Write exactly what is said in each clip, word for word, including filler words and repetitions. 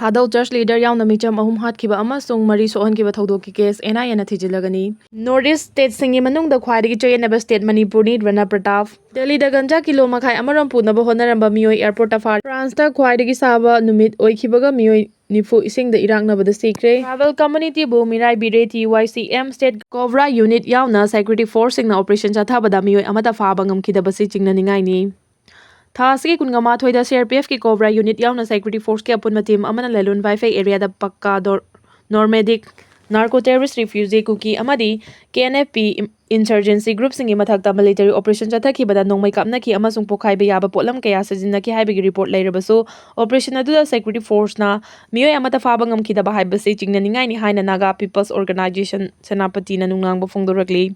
ꯊꯥꯗꯧ church leader ꯌꯥꯎꯅ ꯃꯤꯆꯝ ꯑꯍꯨꯝ ꯍꯥꯠꯈꯤꯕ ꯑꯃꯁꯨꯡ ꯃꯔꯤ ꯁꯣꯛꯍꯟꯈꯤꯕ ꯊꯧꯗꯣꯛꯀꯤ case N I A ꯅ ꯊꯤꯖꯤꯜꯂꯒꯅꯤ꯫ North East state ꯁꯤꯡꯒꯤ ꯃꯅꯨꯡꯗ ꯈ꯭ꯋꯥꯏꯗꯒꯤ ꯆꯌꯦꯠꯅꯕ state ꯃꯅꯤꯄꯨꯔꯅꯤ, ꯔꯅꯥ ꯄ꯭ꯔꯇꯥꯞ꯫ ꯗꯦꯜꯂꯤꯗ ꯒꯟꯖꯥ ꯀꯤꯂꯣ ꯃꯈꯥꯏ ꯑꯃꯔꯣꯝ ꯄꯨꯅꯕ ꯍꯣꯠꯅꯔꯝꯕ ꯃꯤꯑꯣꯏ airport ꯇ ꯐꯥꯔꯦ꯫ ꯐ꯭ꯔꯥꯟꯁꯇ ꯈ꯭ꯋꯥꯏꯗꯒꯤ ꯁꯥꯕ ꯅꯨꯃꯤꯠ ꯑꯣꯏꯈꯤꯕꯒ ꯃꯤꯑꯣꯏ ꯅꯤꯐꯨ ꯏꯁꯤꯡꯗ ꯏꯔꯥꯛꯅꯕꯗ ꯁꯤꯈ꯭ꯔꯦ꯫ Tribal community ꯕꯨ ꯃꯤꯔꯥꯏꯕꯤꯔꯦ, T Y C M state COBRA unit ꯌꯥꯎꯅ security force ꯁꯤꯡꯅ operation ꯆꯠꯊꯕꯗ ꯃꯤꯑꯣꯏ ꯑꯃꯠꯇ ꯐꯥꯕ ꯉꯝꯈꯤꯗꯕꯁꯤ ꯆꯤꯡꯅꯅꯤꯡꯉꯥꯏꯅꯤ꯫ ꯊꯥ ꯑꯁꯤꯒꯤ ꯀꯨꯟꯃꯥꯊꯣꯏꯗ C R P F ꯀꯤ COBRA unit ꯌꯥꯎꯅ security force ꯀꯤ ꯑꯄꯨꯟꯕ team ꯑꯃꯅ ꯂꯦꯂꯨꯟ ꯋꯥꯏꯐꯩ area ꯗ ꯄꯛꯀꯥ ꯗꯣꯔ-, ꯅꯣꯔꯃꯦꯗꯤꯛ, narco terrorist, refugee, ꯀꯨꯀꯤ ꯑꯃꯗꯤ K N F P insurgency group ꯁꯤꯡꯒꯤ ꯃꯊꯛꯇ military operation ꯆꯠꯊꯈꯤꯕꯗ ꯅꯣꯡꯃꯩ ꯀꯥꯞꯅꯈꯤ ꯑꯃꯁꯨꯡ ꯄꯣꯈꯥꯏꯕ ꯌꯥꯕ ꯄꯣꯠꯂꯝ ꯀꯌꯥ ꯁꯤꯖꯤꯟꯅꯈꯤ ꯍꯥꯏꯕꯒꯤ report ꯂꯩꯔꯕꯁꯨ, operation ꯑꯗꯨꯗ security force ꯅ ꯃꯤꯑꯣꯏ ꯑꯃꯠꯇ ꯐꯥꯕ ꯉꯝꯈꯤꯗꯕ ꯍꯥꯏꯕꯁꯤ ꯆꯤꯡꯅꯅꯤꯡꯉꯥꯏꯅꯤ ꯍꯥꯏꯅ Naga People's Organisation ꯁꯦꯅꯥꯄꯇꯤꯅ ꯅꯨꯡꯅꯥꯡꯕ ꯐꯣꯡꯗꯣꯔꯛꯂꯤ꯫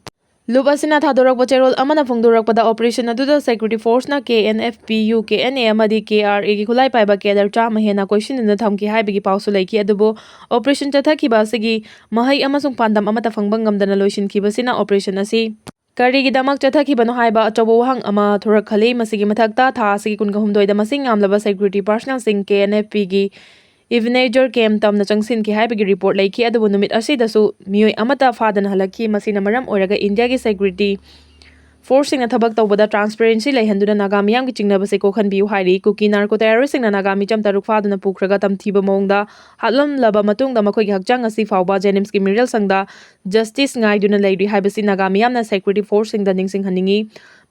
ꯂꯨꯞ ꯑꯁꯤꯅ ꯊꯥꯗꯣꯔꯛꯄ ꯆꯦꯔꯣꯜ ꯑꯃꯅ ꯐꯣꯡꯗꯣꯔꯛꯄꯗ, operation ꯑꯗꯨꯗ security force ꯅ K N F P U, K N A ꯑꯃꯗꯤ K R A ꯒꯤ ꯈꯨꯠꯂꯥꯏ ꯄꯥꯏꯕ cadre ꯆꯥꯝꯃ ꯍꯦꯟꯅ ꯀꯣꯏꯁꯤꯟꯗꯨꯅ ꯊꯝꯈꯤ ꯍꯥꯏꯕꯒꯤ ꯄꯥꯎꯁꯨ ꯂꯩꯈꯤ꯫ ꯑꯗꯨꯕꯨ operation ꯆꯠꯊꯈꯤꯕ ꯑꯁꯤꯒꯤ ꯃꯍꯩ ꯑꯃꯁꯨꯡ ꯄꯥꯟꯗꯝ ꯑꯃꯠꯇ ꯐꯪꯕ ꯉꯝꯗꯅ ꯂꯣꯏꯁꯤꯟꯈꯤꯕꯁꯤꯅ operation ꯑꯁꯤ ꯀꯔꯤꯒꯤꯗꯃꯛ ꯆꯠꯊꯈꯤꯕꯅꯣ ꯍꯥꯏꯕ ꯑꯆꯧꯕ ꯋꯥꯍꯪ ꯑꯃ ꯊꯣꯔꯛꯍꯜꯂꯤ꯫ ꯃꯁꯤꯒꯤ ꯃꯊꯛꯇ, ꯊꯥ ꯑꯁꯤꯒꯤ ꯀꯨꯟꯍꯨꯝꯗꯣꯏꯗ ꯃꯁꯤꯡ ꯌꯥꯝꯂꯕ security personnel ꯁꯤꯡ K N F P ꯒꯤ Ebenezer camp ꯇꯝꯅ ꯆꯪꯁꯤꯟꯈꯤ ꯍꯥꯏꯕꯒꯤ report ꯂꯩꯈꯤ, ꯑꯗꯨꯕꯨ ꯅꯨꯃꯤꯠ ꯑꯁꯤꯗꯁꯨ ꯃꯤꯑꯣꯏ ꯑꯃꯠꯇ ꯐꯥꯗꯅ ꯍꯜꯂꯛꯈꯤ꯫ ꯃꯁꯤꯅ ꯃꯔꯝ ꯑꯣꯏꯔꯒ ꯏꯟꯗꯤꯌꯥꯒꯤ security force ꯁꯤꯡꯅ ꯊꯕꯛ ꯇꯧꯕꯗ transparency ꯂꯩꯍꯟꯗꯨꯅ ꯅꯥꯒꯥ ꯃꯤꯌꯥꯝꯒꯤ ꯆꯤꯡꯅꯕꯁꯤ ꯀꯣꯛꯍꯟꯕꯤꯌꯨ ꯍꯥꯏꯔꯤ꯫ ꯀꯨꯀꯤ narco terrorist ꯁꯤꯡꯅ ꯅꯥꯒꯥ ꯃꯤꯆꯝ ꯇꯔꯨꯛ ꯐꯥꯗꯨꯅ ꯄꯨꯈ꯭ꯔꯒ ꯇꯝꯊꯤꯕ ꯃꯑꯣꯡꯗ ꯍꯥꯠꯂꯝꯂꯕ ꯃꯇꯨꯡꯗ ꯃꯈꯣꯏꯒꯤ ꯍꯛꯆꯥꯡ ꯉꯁꯤ ꯐꯥꯎꯕ JNIMS ꯀꯤ ꯃꯤꯔꯦꯜ ꯁꯪꯗ justice ꯉꯥꯏꯗꯨꯅ ꯂꯩꯔꯤ ꯍꯥꯏꯕꯁꯤ ꯅꯥꯒꯥ ꯃꯤꯌꯥꯝꯅ security force ꯁꯤꯡꯗ ꯅꯤꯡꯁꯤꯡꯍꯟꯅꯤꯡꯏ꯫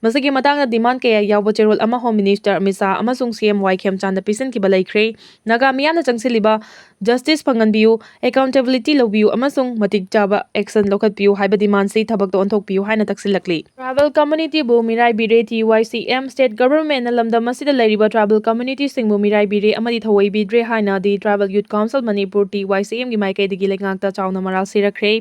ꯃꯁꯤꯒꯤ ꯃꯇꯥꯡꯗ demand ꯀꯌꯥ ꯌꯥꯎꯕ ꯆꯦꯔꯣꯜ ꯑꯃ Home Minister ꯑꯃꯤꯠ ꯁꯥꯍ ꯑꯃꯁꯨꯡ C M Y ꯈꯦꯝꯆꯥꯟꯗ ꯄꯤꯁꯤꯟꯈꯤꯕ ꯂꯩꯈ꯭ꯔꯦ꯫ ꯅꯥꯒꯥ ꯃꯤꯌꯥꯝꯅ ꯆꯪꯁꯤꯜꯂꯤꯕ justice ꯐꯪꯍꯟꯕꯤꯌꯨ, accountability ꯂꯧꯕꯤꯌꯨ ꯑꯃꯁꯨꯡ ꯃꯇꯤꯛ ꯆꯥꯕ action ꯂꯧꯈꯠꯄꯤꯌꯨ ꯍꯥꯏꯕ demand ꯁꯤ ꯊꯕꯛꯇ ꯑꯣꯟꯊꯣꯛꯄꯤꯌꯨ ꯍꯥꯏꯅ ꯇꯛꯁꯤꯜꯂꯛꯂꯤ꯫ Tribal community ꯕꯨ ꯃꯤꯔꯥꯏꯕꯤꯔꯦ, T Y C M state government ꯅ ꯂꯝꯗꯝ ꯑꯁꯤꯗ ꯂꯩꯔꯤꯕ tribal community ꯁꯤꯡꯕꯨ ꯃꯤꯔꯥꯏꯕꯤꯔꯦ ꯑꯃꯗꯤ ꯊꯧꯑꯣꯏꯕꯤꯗ꯭ꯔꯦ ꯍꯥꯏꯅ The Tribal Youth Council Manipur, T Y C M ꯒꯤ ꯃꯥꯏꯀꯩꯗꯒꯤ ꯂꯩꯉꯥꯛꯇ ꯆꯥꯎꯅ ꯃꯔꯥꯜ ꯁꯤꯔꯛꯈ꯭ꯔꯦ꯫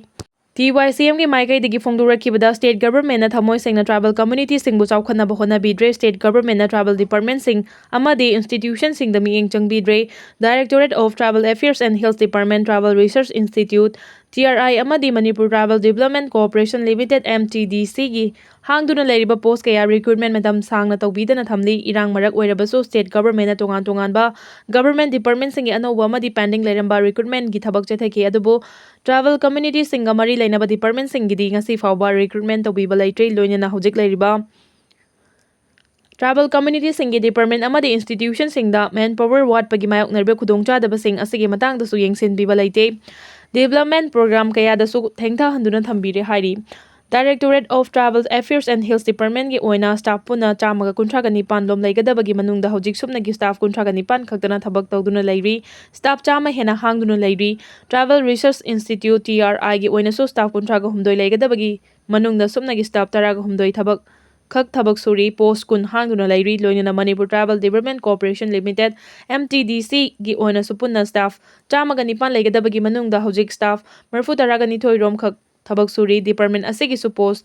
T Y C M ꯒꯤ ꯃꯥꯏꯀꯩꯗꯒꯤ ꯐꯣꯡꯗꯣꯔꯛꯈꯤꯕꯗ, state government ꯅ ꯊꯃꯣꯏ ꯁꯦꯡꯅ tribal community ꯁꯤꯡꯕꯨ ꯆꯥꯎꯈꯠꯅꯕ ꯍꯣꯠꯅꯕꯤꯗ꯭ꯔꯦ, state government ꯅ tribal department ꯁꯤꯡ ꯑꯃꯗꯤ institution ꯁꯤꯡꯗ ꯃꯤꯠꯌꯦꯡ ꯆꯪꯕꯤꯗ꯭ꯔꯦ꯫ Directorate of Tribal Affairs and Hills Department, Tribal Research Institute, T R I ꯑꯃꯗꯤ Manipur Tribal Development Corporation Limited, M T D C ꯒꯤ ꯍꯥꯡꯗꯨꯅ ꯂꯩꯔꯤꯕ ꯄꯣꯁ ꯀꯌꯥ ꯔꯤꯀ꯭ꯔꯨꯠꯃꯦꯟ ꯃꯇꯝ ꯁꯥꯡꯅ ꯇꯧꯕꯤꯗꯅ ꯊꯝꯂꯤ꯫ ꯏꯔꯥꯡ ꯃꯔꯛ ꯑꯣꯏꯔꯕꯁꯨ ꯁ꯭ꯇꯦꯠ ꯒꯚꯔꯟꯃꯦꯟꯠꯅ ꯇꯣꯉꯥꯟ ꯇꯣꯉꯥꯟꯕ ꯒꯚꯔꯟꯃꯦꯟꯠ ꯗꯤꯄꯥꯔꯠꯃꯦꯟꯠꯁꯤꯡꯒꯤ ꯑꯅꯧꯕ ꯑꯃꯗꯤ ꯄꯦꯟꯗꯤꯡ ꯂꯩꯔꯝꯕ ꯔꯤꯀ꯭ꯔꯨꯠꯃꯦꯟꯠꯀꯤ ꯊꯕꯛ ꯆꯠꯊꯈꯤ꯫ ꯑꯗꯨꯕꯨ ꯇ꯭ꯔꯥꯏꯕꯦꯜ ꯀꯝꯃ꯭ꯌꯨꯅꯤꯇꯤꯁꯤꯡꯒ ꯃꯔꯤ ꯂꯩꯅꯕ ꯗꯤꯄꯥꯔꯠꯃꯦꯟꯠꯁꯤꯡꯒꯤꯗꯤ ꯉꯁꯤ ꯐꯥꯎꯕ ꯔꯤꯀ꯭ꯔꯨꯠꯃꯦꯟꯠ ꯇꯧꯕꯤꯕ ꯂꯩꯇ꯭ꯔꯤ꯫ ꯂꯣꯏꯅꯅ ꯍꯧꯖꯤꯛ ꯂꯩꯔꯤꯕ ꯇ꯭ꯔꯥꯏꯕꯦꯜ ꯀꯝꯃ꯭ꯌꯨꯅꯤꯇꯤꯁꯤꯡꯒꯤ ꯗꯤꯄꯥꯔꯠꯃꯦꯟꯠ ꯑꯃꯗꯤ ꯏꯟꯁꯇꯤꯇ꯭ꯌꯨꯁꯟꯁꯤꯡꯗ ꯃꯦꯟ ꯄꯥꯋꯔ ꯋꯥꯠꯄꯒꯤ ꯃꯥꯌꯣꯛꯅꯔꯤꯕ ꯈꯨꯗꯣꯡꯆꯥꯗꯕꯁꯤꯡ ꯑꯁꯤꯒꯤ ꯃꯇꯥꯡꯗꯁꯨ ꯌꯦꯡꯁꯤꯟꯕꯤꯕ ꯂꯩꯇꯦ꯫ ꯗꯤꯕꯦꯂꯞꯃꯦꯟꯠ ꯄ꯭ꯔꯣꯒ꯭ꯔꯥꯝ ꯀꯌꯥꯗꯁꯨ ꯊꯦꯡꯊꯍꯟꯗꯨꯅ ꯊꯝꯕꯤꯔꯦ ꯍꯥꯏꯔꯤ꯫ Directorate of Tribal Affairs and Hills Department ꯒꯤ ꯑꯣꯏꯅ ꯁ꯭ꯇꯥꯐ ꯄꯨꯟꯅ ꯆꯥꯝꯃꯒ ꯀꯨꯟꯊ꯭ꯔꯥꯒ ꯅꯤꯄꯥꯟ ꯂꯣꯝ ꯂꯩꯒꯗꯕꯒꯤ ꯃꯅꯨꯡꯗ ꯍꯧꯖꯤꯛ ꯁꯨꯞꯅꯒꯤ ꯁ꯭ꯇꯥꯐ ꯀꯨꯟꯊ꯭ꯔꯥꯒ ꯅꯤꯄꯥꯟ ꯈꯛꯇꯅ ꯊꯕꯛ ꯇꯧꯗꯨꯅ ꯂꯩꯔꯤ꯫ ꯁ꯭ꯇꯥꯐ ꯆꯥꯝꯃ ꯍꯦꯟꯅ ꯍꯥꯡꯗꯨꯅ ꯂꯩꯔꯤ꯫ Tribal Research Institute, T R I ꯒꯤ ꯑꯣꯏꯅꯁꯨ ꯁ꯭ꯇꯥꯐ ꯀꯨꯟꯊ꯭ꯔꯥꯒ ꯍꯨꯝꯗꯣꯏ ꯂꯩꯒꯗꯕꯒꯤ ꯃꯅꯨꯡꯗ ꯁꯨꯞꯅꯒꯤ ꯁ꯭ꯇꯥꯐ ꯇꯔꯥꯒ ꯍꯨꯝꯗꯣꯏ ꯊꯕꯛ ꯈꯛ ꯊꯕꯛ ꯁꯨꯔꯤ꯫ ꯄꯣꯁ ꯀꯨꯟ ꯍꯥꯡꯗꯨꯅ ꯂꯩꯔꯤ꯫ ꯂꯣꯏꯅꯅ Manipur Tribal Development Corporation Limited, M T D C ꯒꯤ ꯑꯣꯏꯅꯁꯨ ꯄꯨꯟꯅ ꯁ꯭ꯇꯥꯐ ꯆꯥꯝꯃꯒ ꯅꯤꯄꯥꯟ ꯂꯩꯒꯗꯕꯒꯤ ꯃꯅꯨꯡꯗ ꯍꯧꯖꯤꯛ ꯁ꯭ꯇꯥꯐ ꯃꯔꯤꯐꯨ ꯇꯔꯥꯒ ꯅꯤꯊꯣꯏ ꯔꯣꯝ ꯈꯛ ꯊꯕꯛ ꯁꯨꯔꯤ꯫ ꯗꯤꯄꯥꯔꯠꯃꯦꯟꯠ ꯑꯁꯤꯒꯤꯁꯨ ꯄꯣꯁ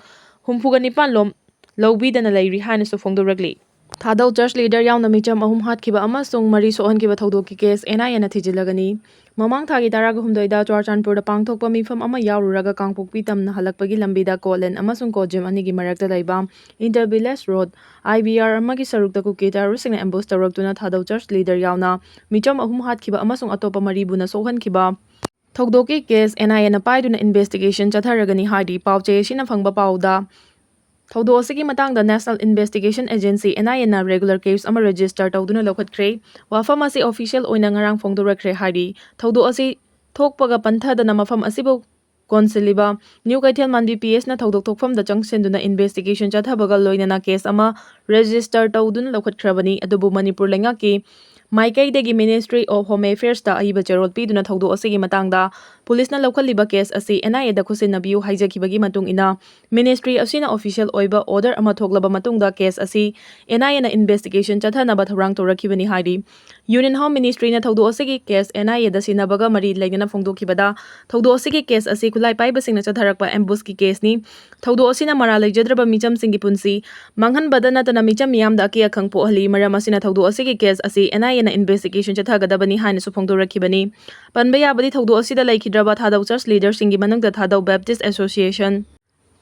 ꯍꯨꯝꯐꯨꯒ ꯅꯤꯄꯥꯟ ꯂꯣꯝ ꯂꯧꯕꯤꯗꯅ ꯂꯩꯔꯤ ꯍꯥꯏꯅꯁꯨ ꯐꯣꯡꯗꯣꯔꯛꯂꯤ꯫ ꯊꯥꯗꯧ ꯆꯔꯆ ꯂꯤꯗꯔ ꯌꯥꯎꯅ ꯃꯤꯆꯝ ꯑꯍꯨꯝ ꯍꯥꯠꯈꯤꯕ ꯑꯃꯁꯨꯡ ꯃꯔꯤ ꯁꯣꯛꯍꯟꯈꯤꯕ ꯊꯧꯗꯣꯛꯀꯤ ꯀꯦꯁ N I A ꯅ ꯊꯤꯖꯤꯜꯂꯒꯅꯤ꯫ ꯃꯃꯥꯡ ꯊꯥꯒꯤ ꯇꯔꯥꯒ ꯍꯨꯝꯗꯣꯏꯗ ꯆꯨꯔꯥꯆꯥꯟꯄꯨꯔꯗ ꯄꯥꯡꯊꯣꯛꯄ ꯃꯤꯐꯝ ꯑꯃ ꯌꯥꯎꯔꯨꯔꯒ ꯀꯥꯡꯄꯣꯛꯄꯤ ꯇꯝꯅ ꯍꯜꯂꯛꯄꯒꯤ ꯂꯝꯕꯤꯗ ꯀꯣꯂꯦꯟ ꯑꯃꯁꯨꯡ ꯀꯣꯖꯤꯝ ꯑꯅꯤꯒꯤ ꯃꯔꯛꯇ ꯂꯩꯕ Inter Village Road, I V R ꯑꯃꯒꯤ ꯁꯔꯨꯛꯇ ꯀꯨꯀꯤ ꯇꯦꯔꯣꯔꯤꯁꯁꯤꯡꯅ ꯑꯦꯝꯕꯨꯁ ꯇꯧꯔꯛꯇꯨꯅ ꯊꯥꯗꯧ ꯆꯔꯆ ꯂꯤꯗꯔ ꯌꯥꯎꯅ ꯃꯤꯆꯝ ꯑꯍꯨꯝ ꯍꯥꯠꯈꯤꯕ ꯑꯃꯁꯨꯡ ꯑꯇꯣꯞꯄ ꯃꯔꯤꯕꯨꯅ ꯁꯣꯛꯍꯟꯈꯤꯕ ꯊꯧꯗꯣꯛꯀꯤ ꯀꯦꯁ N I A ꯅ ꯄꯥꯏꯗꯨꯅ ꯏꯟꯚꯦꯁꯇꯤꯒꯦꯁꯟ ꯆꯠꯊꯔꯒꯅꯤ ꯍꯥꯏꯔꯤ꯫ ꯄꯥꯎꯆꯦ ꯑꯁꯤꯅ ꯐꯪꯕ ꯄꯥꯎꯗ, ꯊꯧꯗꯣꯛ ꯑꯁꯤꯒꯤ ꯃꯇꯥꯡꯗ National Investigation Agency, N I A ꯅ regular case ꯑꯃ ꯔꯦꯖꯤꯁꯇꯔ ꯇꯧꯗꯨꯅ ꯂꯧꯈꯠꯈ꯭ꯔꯦ꯫ ꯋꯥꯐꯝ ꯑꯁꯤ ꯑꯣꯐꯤꯁꯤꯌꯦꯜ ꯑꯣꯏꯅ ꯉꯔꯥꯡ ꯐꯣꯡꯗꯣꯔꯛꯈ꯭ꯔꯦ ꯍꯥꯏꯔꯤ꯫ ꯊꯧꯗꯣꯛ ꯑꯁꯤ ꯊꯣꯛꯄꯒ ꯄꯟꯊꯗꯅ ꯃꯐꯝ ꯑꯁꯤꯕꯨ ꯀꯣꯟꯁꯤꯜꯂꯤꯕ ꯅ꯭ꯌꯨ ꯀꯩꯊꯦꯜ ꯃꯥꯟꯕꯤ P S ꯅ ꯊꯧꯗꯣꯛ ꯊꯣꯛꯐꯝꯗ ꯆꯪꯁꯤꯟꯗꯨꯅ ꯏꯟꯚꯦꯁꯇꯤꯒꯦꯁꯟ ꯆꯠꯊꯕꯒ ꯂꯣꯏꯅꯅ ꯀꯦꯁ ꯑꯃ ꯔꯦꯖꯤꯁꯇꯔ ꯇꯧꯗꯨꯅ ꯂꯧꯈꯠꯈ꯭ꯔꯕꯅꯤ꯫ ꯑꯗꯨꯕꯨ ꯃꯅꯤꯄꯨꯔ ꯂꯩꯉꯥꯛꯀꯤ ꯃꯥꯏꯀꯩꯗꯒꯤ Ministry of Home Affairs ꯇ ꯑꯏꯕ ꯆꯦꯔꯣꯜ ꯄꯤꯗꯨꯅ ꯊꯧꯗꯣꯛ ꯑꯁꯤꯒꯤ ꯃꯇꯥꯡꯗ ꯄꯨꯂꯤꯁꯅ ꯂꯧꯈꯠꯂꯤꯕ ꯀꯦꯁ ꯑꯁꯤ N I A ꯗ ꯈꯨꯠꯁꯤꯟꯅꯕꯤꯌꯨ ꯍꯥꯏꯖꯈꯤꯕꯒꯤ ꯃꯇꯨꯡ ꯏꯟꯅ, ꯃꯤꯅꯤꯁꯇ꯭ꯔꯤ ꯑꯁꯤꯅ ꯑꯣꯐꯤꯁꯤꯌꯦꯜ ꯑꯣꯏꯕ ꯑꯣꯔꯗꯔ ꯑꯃ ꯊꯣꯛꯂꯕ ꯃꯇꯨꯡꯗ ꯀꯦꯁ ꯑꯁꯤ N I A ꯅ ꯏꯟꯚꯦꯁꯇꯤꯒꯦꯁꯟ ꯆꯠꯊꯅꯕ ꯊꯧꯔꯥꯡ ꯇꯧꯔꯛꯈꯤꯕꯅꯤ ꯍꯥꯏꯔꯤ꯫ ꯌꯨꯅꯤꯌꯟ ꯍꯣꯝ ꯃꯤꯅꯤꯁꯇ꯭ꯔꯤꯅ ꯊꯧꯗꯣꯛ ꯑꯁꯤꯒꯤ ꯀꯦꯁ N I A ꯗ ꯁꯤꯟꯅꯕꯒ ꯃꯔꯤ ꯂꯩꯅꯅ ꯐꯣꯡꯗꯣꯛꯈꯤꯕꯗ, ꯊꯧꯗꯣꯛ ꯑꯁꯤꯒꯤ ꯀꯦꯁ ꯑꯁꯤ ꯈꯨꯠꯂꯥꯏ ꯄꯥꯏꯕꯁꯤꯡꯅ ꯆꯠꯊꯔꯛꯄ ꯑꯦꯝꯕꯨꯁꯀꯤ ꯀꯦꯁꯅꯤ꯫ ꯊꯧꯗꯣꯛ ꯑꯁꯤꯅ ꯃꯔꯥꯜ ꯂꯩꯖꯗ꯭ꯔꯕ ꯃꯤꯆꯝꯁꯤꯡꯒꯤ ꯄꯨꯟꯁꯤ ꯃꯥꯡꯍꯟꯕꯗ ꯅꯠꯇꯅ ꯃꯤꯆꯝ ꯃꯤꯌꯥꯝꯗ ꯑꯀꯤ ꯑꯈꯪ ꯄꯣꯛꯍꯜꯂꯤ꯫ ꯃꯔꯝ ꯑꯁꯤꯅ ꯊꯧꯗꯣꯛ ꯑꯁꯤꯒꯤ ꯀꯦꯁ ꯑꯁꯤ N I A ꯍꯦꯟꯅ ꯏꯟꯚꯦꯁꯇꯤꯒꯦꯁꯟ ꯆꯠꯊꯒꯗꯕꯅꯤ ꯍꯥꯏꯅꯁꯨ ꯐꯣꯡꯗꯣꯔꯛꯈꯤꯕꯅꯤ꯫ ꯄꯟꯕ ꯌꯥꯕꯗꯤ, ꯊꯧꯗꯣꯛ ꯑꯁꯤꯗ ꯂꯩꯈꯤꯗ꯭ꯔꯕ ꯊꯥꯗꯧ ꯆꯔꯆ ꯂꯤꯗꯔꯁꯤꯡꯒꯤ ꯃꯅꯨꯡꯗ ꯊꯥꯗꯧ ꯕꯦꯞꯇꯤꯁ ꯑꯦꯁꯣꯁꯤꯌꯦꯁꯟ,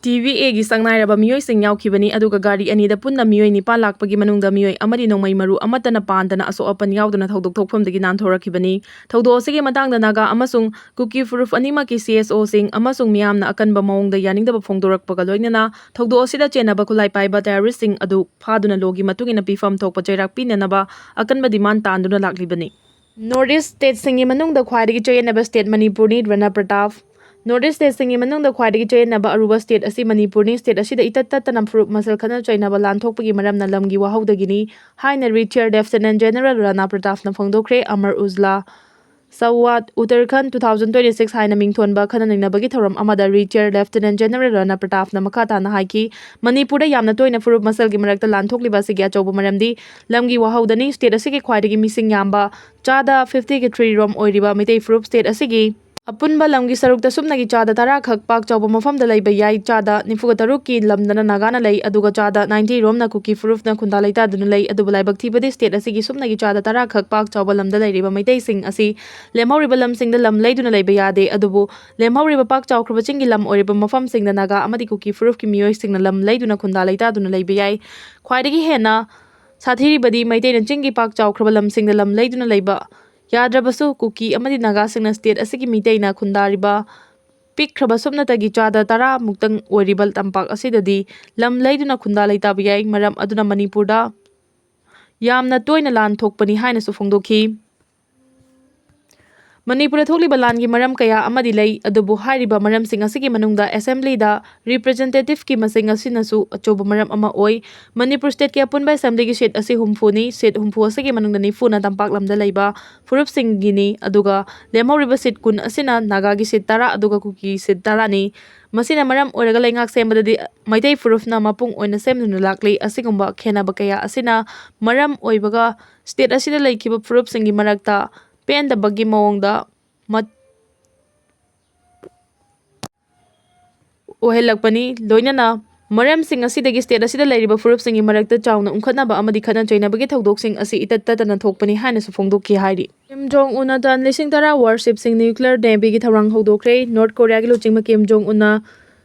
ꯇꯤ ꯚꯤ ꯑꯦꯒꯤ ꯁꯛꯅꯥꯏꯔꯕ ꯃꯤꯑꯣꯏꯁꯤꯡ ꯌꯥꯎꯈꯤꯕꯅꯤ, ꯑꯗꯨꯒ ꯒꯥꯔꯤ ꯑꯅꯤꯗ ꯄꯨꯟꯅ ꯃꯤꯑꯣꯏ ꯅꯤꯄꯥꯟ ꯂꯥꯛꯄꯒꯤ ꯃꯅꯨꯡꯗ ꯃꯤꯑꯣꯏ ꯑꯃꯗꯤ ꯅꯣꯡꯃꯩ ꯃꯔꯨ ꯑꯃꯠꯇꯅ ꯄꯥꯟꯗꯅ ꯑꯁꯣꯛ ꯑꯄꯟ ꯌꯥꯎꯗꯅ ꯊꯧꯗꯣꯛ ꯊꯣꯛꯐꯝꯗꯒꯤ ꯅꯥꯟꯊꯣꯔꯛꯈꯤꯕꯅꯤ꯫ ꯊꯧꯗꯣꯛ ꯑꯁꯤꯒꯤ ꯃꯇꯥꯡꯗ ꯅꯥꯒꯥ ꯑꯃꯁꯨꯡ ꯀꯨꯀꯤ ꯐꯨꯔꯨꯞ ꯑꯅꯤꯃꯛꯀꯤ ꯁꯤ ꯑꯦꯁ ꯑꯣꯁꯤꯡ ꯑꯃꯁꯨꯡ ꯃꯤꯌꯥꯝꯅ ꯑꯀꯟꯕ ꯃꯑꯣꯡꯗ ꯌꯥꯅꯤꯡꯗꯕ ꯐꯣꯡꯗꯣꯔꯛꯄꯒ ꯂꯣꯏꯅꯅ ꯊꯧꯗꯣꯛ ꯑꯁꯤꯗ ꯆꯦꯟꯅꯕ ꯈꯨꯠꯂꯥꯏ ꯄꯥꯏꯕ ꯇꯦꯔꯣꯔꯤꯁ꯭ꯠꯁꯤꯡ ꯑꯗꯨ ꯐꯥꯗꯨꯅ ꯂꯣꯒꯤ ꯃꯇꯨꯡ ꯏꯟꯅ ꯄꯤꯐꯝ ꯊꯣꯛꯄ ꯆꯩꯔꯥꯛ ꯄꯤꯅꯅꯕ ꯑꯀꯟꯕ ꯗꯤꯃꯥꯟ ꯇꯥꯟꯗꯨꯅ ꯂꯥꯛꯂꯤꯕꯅꯤ꯫ ꯅꯣꯔꯠ ꯏꯁ꯭ꯠ ꯁ꯭ꯇꯦꯠꯁꯤꯡꯒꯤ ꯃꯅꯨꯡꯗ ꯈ꯭ꯋꯥꯏꯗꯒꯤ ꯆꯌꯦꯠꯅꯕ ꯁ꯭ꯇꯦꯠ ꯃꯅꯤꯄꯨꯔꯅꯤ, ꯔꯅꯥ ꯄ꯭ꯔꯇꯥꯞ꯫ ꯅꯣꯔꯠ ꯏꯁ꯭ꯠ ꯁ꯭ꯇꯦꯠꯁꯤꯡꯒꯤ ꯃꯅꯨꯡꯗ ꯈ꯭ꯋꯥꯏꯗꯒꯤ ꯆꯌꯦꯠꯅꯕ ꯑꯔꯨꯕ ꯁ꯭ꯇꯦꯠ ꯑꯁꯤ ꯃꯅꯤꯄꯨꯔꯅꯤ꯫ ꯁ꯭ꯇꯦꯠ ꯑꯁꯤꯗ ꯏꯇꯠ ꯇꯠꯇꯅ ꯐꯨꯔꯨꯞ ꯃꯁꯦꯜ ꯈꯠꯅ ꯆꯩꯅꯕ ꯂꯥꯟ ꯊꯣꯛꯄꯒꯤ ꯃꯔꯝꯅ ꯂꯝꯒꯤ ꯋꯥꯍꯧꯗꯒꯤꯅꯤ ꯍꯥꯏꯅ ꯔꯤꯇꯥꯌꯔ ꯂꯦꯐꯇꯤꯅꯦꯟꯠ ꯖꯦꯅꯔꯦꯜ ꯔꯅꯥ ꯄ꯭ꯔꯇꯥꯞꯅ ꯐꯣꯡꯗꯣꯛꯈ꯭ꯔꯦ꯫ ꯑꯃꯔ ꯎꯖꯂꯥ ꯁꯋꯥꯠ Uttarakhand two thousand twenty six ꯍꯥꯏꯅ ꯃꯤꯡꯊꯣꯟꯕ ꯈꯟꯅ ꯅꯩꯅꯕꯒꯤ ꯊꯧꯔꯝ ꯑꯃꯗ ꯔꯤꯇꯥꯌꯔ ꯂꯦꯐꯇꯤꯅꯦꯟꯠ ꯖꯦꯅꯔꯦꯜ ꯔꯅꯥ ꯄ꯭ꯔꯇꯥꯞꯅ ꯃꯈꯥ ꯇꯥꯅ ꯍꯥꯏꯈꯤ, ꯃꯅꯤꯄꯨꯔꯗ ꯌꯥꯝꯅ ꯇꯣꯏꯅ ꯐꯨꯔꯨꯞ ꯃꯁꯦꯜꯒꯤ ꯃꯔꯛꯇ ꯂꯥꯟ ꯊꯣꯛꯂꯤꯕ ꯑꯁꯤꯒꯤ ꯑꯆꯧꯕ ꯃꯔꯝꯗꯤ ꯂꯝꯒꯤ ꯋꯥꯍꯧꯗꯅꯤ꯫ ꯁ꯭ꯇꯦꯠ ꯑꯁꯤꯒꯤ ꯈ꯭ꯋꯥꯏꯗꯒꯤ ꯃꯤꯁꯤꯡ ꯌꯥꯝꯕ ꯆꯥꯗ fifty ꯒꯤ three ꯔꯣꯝ ꯑꯣꯏꯔꯤꯕ ꯃꯤꯇꯩ ꯐꯨꯔꯨꯞ ꯁ꯭ꯇꯦꯠ ꯑꯁꯤꯒꯤ ꯑꯄꯨꯟꯕ ꯂꯝꯒꯤ ꯁꯔꯨꯛꯇ ꯁꯨꯞꯅꯒꯤ ꯆꯥꯗ ꯇꯔꯥ ꯈꯛ ꯄꯥꯛ ꯆꯥꯎꯕ ꯃꯐꯝꯗ ꯂꯩꯕ ꯌꯥꯏ꯫ ꯆꯥꯗ ꯅꯤꯐꯨꯒ ꯇꯔꯨꯛꯀꯤ ꯂꯝꯗꯅ ꯅꯥꯒꯥꯅ ꯂꯩ, ꯑꯗꯨꯒ ꯆꯥꯗ ninety ꯔꯣꯝꯅ ꯀꯨꯀꯤ ꯐꯨꯔꯨꯞꯅ ꯈꯨꯟꯗꯥ ꯂꯩꯇꯥꯗꯨꯅ ꯂꯩ꯫ ꯑꯗꯨꯕꯨ ꯂꯥꯏꯕꯛ ꯊꯤꯕꯗꯤ, ꯁ꯭ꯇꯦꯠ ꯑꯁꯤꯒꯤ ꯁꯨꯞꯅꯒꯤ ꯆꯥꯗ ꯇꯔꯥ ꯈꯛ ꯄꯥꯛ ꯆꯥꯎꯕ ꯂꯝꯗ ꯂꯩꯔꯤꯕ ꯃꯩꯇꯩꯁꯤꯡ ꯑꯁꯤ ꯂꯦꯝꯍꯧꯔꯤꯕ ꯂꯝꯁꯤꯡꯗ ꯂꯝ ꯂꯩꯗꯨꯅ ꯂꯩꯕ ꯌꯥꯗꯦ꯫ ꯑꯗꯨꯕꯨ ꯂꯦꯝꯍꯧꯔꯤꯕ ꯄꯥꯛ ꯆꯥꯎꯈ꯭ꯔꯕ ꯆꯤꯡꯒꯤ ꯂꯝ ꯑꯣꯏꯔꯤꯕ ꯃꯐꯝꯁꯤꯡꯗ ꯅꯥꯒꯥ ꯑꯃꯗꯤ ꯀꯨꯀꯤ ꯐꯨꯔꯨꯞꯀꯤ ꯃꯤꯑꯣꯏꯁꯤꯡꯅ ꯂꯝ ꯂꯩꯗꯨꯅ ꯈꯨꯟꯗꯥ ꯂꯩꯇꯥꯗꯨꯅ ꯂꯩꯕ ꯌꯥꯏ꯫ ꯈ꯭ꯋꯥꯏꯗꯒꯤ ꯍꯦꯟꯅ ꯁꯥꯊꯤꯔꯤꯕꯗꯤ ꯃꯩꯇꯩꯅ ꯆꯤꯡꯒꯤ ꯄꯥꯛ ꯆꯥꯎꯈ꯭ꯔꯕ ꯂꯝꯁꯤꯡꯗ ꯂꯝ ꯂꯩꯗꯨꯅ ꯂꯩꯕ ꯌꯥꯗ꯭ꯔꯕꯁꯨ, ꯀꯨꯀꯤ ꯑꯃꯗꯤ ꯅꯥꯒꯥꯁꯤꯡꯅ ꯁ꯭ꯇꯦꯠ ꯑꯁꯤꯒꯤ ꯃꯤꯇꯩꯅ ꯈꯨꯟꯗꯥꯔꯤꯕ ꯄꯤꯛꯈ꯭ꯔꯕ ꯁꯨꯞꯅꯇꯒꯤ ꯆꯥꯗ ꯇꯔꯥ ꯃꯨꯛꯇꯪ ꯑꯣꯏꯔꯤꯕ ꯇꯝꯄꯥꯛ ꯑꯁꯤꯗꯗꯤ ꯂꯝ ꯂꯩꯗꯨꯅ ꯈꯨꯟꯗꯥ ꯂꯩꯇꯥꯕ ꯌꯥꯏ꯫ ꯃꯔꯝ ꯑꯗꯨꯅ ꯃꯅꯤꯄꯨꯔꯗ ꯌꯥꯝꯅ ꯇꯣꯏꯅ ꯂꯥꯟ ꯊꯣꯛꯄꯅꯤ ꯍꯥꯏꯅꯁꯨ ꯐꯣꯡꯗꯣꯛꯈꯤ꯫ ꯃꯅꯤꯄꯨꯔꯗ ꯊꯣꯛꯂꯤꯕ ꯂꯥꯟꯒꯤ ꯃꯔꯝ ꯀꯌꯥ ꯑꯃꯗꯤ ꯂꯩ, ꯑꯗꯨꯕꯨ ꯍꯥꯏꯔꯤꯕ ꯃꯔꯝꯁꯤꯡ ꯑꯁꯤꯒꯤ ꯃꯅꯨꯡꯗ ꯑꯦꯁꯦꯝꯕ꯭ꯂꯤꯗ ꯔꯤꯄ꯭ꯔꯖꯦꯟꯇꯦꯇꯤꯚꯀꯤ ꯃꯁꯤꯡ ꯑꯁꯤꯅꯁꯨ ꯑꯆꯧꯕ ꯃꯔꯝ ꯑꯃ ꯑꯣꯏ꯫ ꯃꯅꯤꯄꯨꯔ ꯁ꯭ꯇꯦꯠꯀꯤ ꯑꯄꯨꯟꯕ ꯑꯦꯁꯦꯝꯕ꯭ꯂꯤꯒꯤ ꯁꯤꯠ ꯑꯁꯤ ꯍꯨꯝꯐꯨꯅꯤ꯫ ꯁꯤꯠ ꯍꯨꯝꯐꯨ ꯑꯁꯤꯒꯤ ꯃꯅꯨꯡꯗ ꯅꯤꯐꯨꯅ ꯇꯝꯄꯥꯛ ꯂꯝꯗ ꯂꯩꯕ ꯐꯨꯔꯨꯞꯁꯤꯡꯒꯤꯅꯤ, ꯑꯗꯨꯒ ꯂꯦꯝꯍꯧꯔꯤꯕ ꯁꯤꯠ ꯀꯨꯟ ꯑꯁꯤꯅ ꯅꯥꯒꯥꯒꯤ ꯁꯤꯠ ꯇꯔꯥ ꯑꯗꯨꯒ ꯀꯨꯀꯤ ꯁꯤꯠ ꯇꯔꯥꯅꯤ꯫ ꯃꯁꯤꯅ ꯃꯔꯝ ꯑꯣꯏꯔꯒ ꯂꯩꯉꯥꯛ ꯁꯦꯝꯕꯗꯗꯤ ꯃꯩꯇꯩ ꯐꯨꯔꯨꯞꯅ ꯃꯄꯨꯡ ꯑꯣꯏꯅ ꯁꯦꯝꯗꯨꯅ ꯂꯥꯛꯂꯤ꯫ ꯑꯁꯤꯒꯨꯝꯕ ꯈꯦꯟꯅꯕ ꯀꯌꯥ ꯑꯁꯤꯅ ꯃꯔꯝ ꯑꯣꯏꯕꯒ ꯁ꯭ꯇꯦꯠ ꯑꯁꯤꯗ ꯂꯩꯈꯤꯕ ꯐꯨꯔꯨꯞꯁꯤꯡꯒꯤ ꯃꯔꯛꯇ ꯄꯦꯟꯗꯕꯒꯤ ꯃꯑꯣꯡꯗ ꯃꯠ-, ꯑꯣꯏꯍꯜꯂꯛꯄꯅꯤ꯫ ꯂꯣꯏꯅꯅ ꯃꯔꯝꯁꯤꯡ ꯑꯁꯤꯗꯒꯤ state ꯑꯁꯤꯗ ꯂꯩꯔꯤꯕ ꯐꯨꯔꯨꯞꯁꯤꯡꯒꯤ ꯃꯔꯛꯇ ꯆꯥꯎꯅ ꯎꯪꯈꯠꯅꯕ ꯑꯃꯗꯤ ꯈꯠꯅ ꯆꯩꯅꯕꯒꯤ ꯊꯧꯗꯣꯛꯁꯤꯡ ꯑꯁꯤ ꯏꯇꯠ ꯇꯠꯇꯅ ꯊꯣꯛꯄꯅꯤ ꯍꯥꯏꯅꯁꯨ ꯐꯣꯡꯗꯣꯛꯈꯤ ꯍꯥꯏꯔꯤ꯫ Kim Jong Unꯅ ꯇꯟ ꯂꯤꯁꯤꯡ ꯇꯔꯥ warshipꯁꯤꯡ nuclear navyꯒꯤ ꯊꯧꯔꯥꯡ ꯍꯧꯗꯣꯛꯈ꯭ꯔꯦ꯫ North Koreaꯒꯤ ꯂꯨꯆꯤꯡꯕ Kim Jong Unꯅ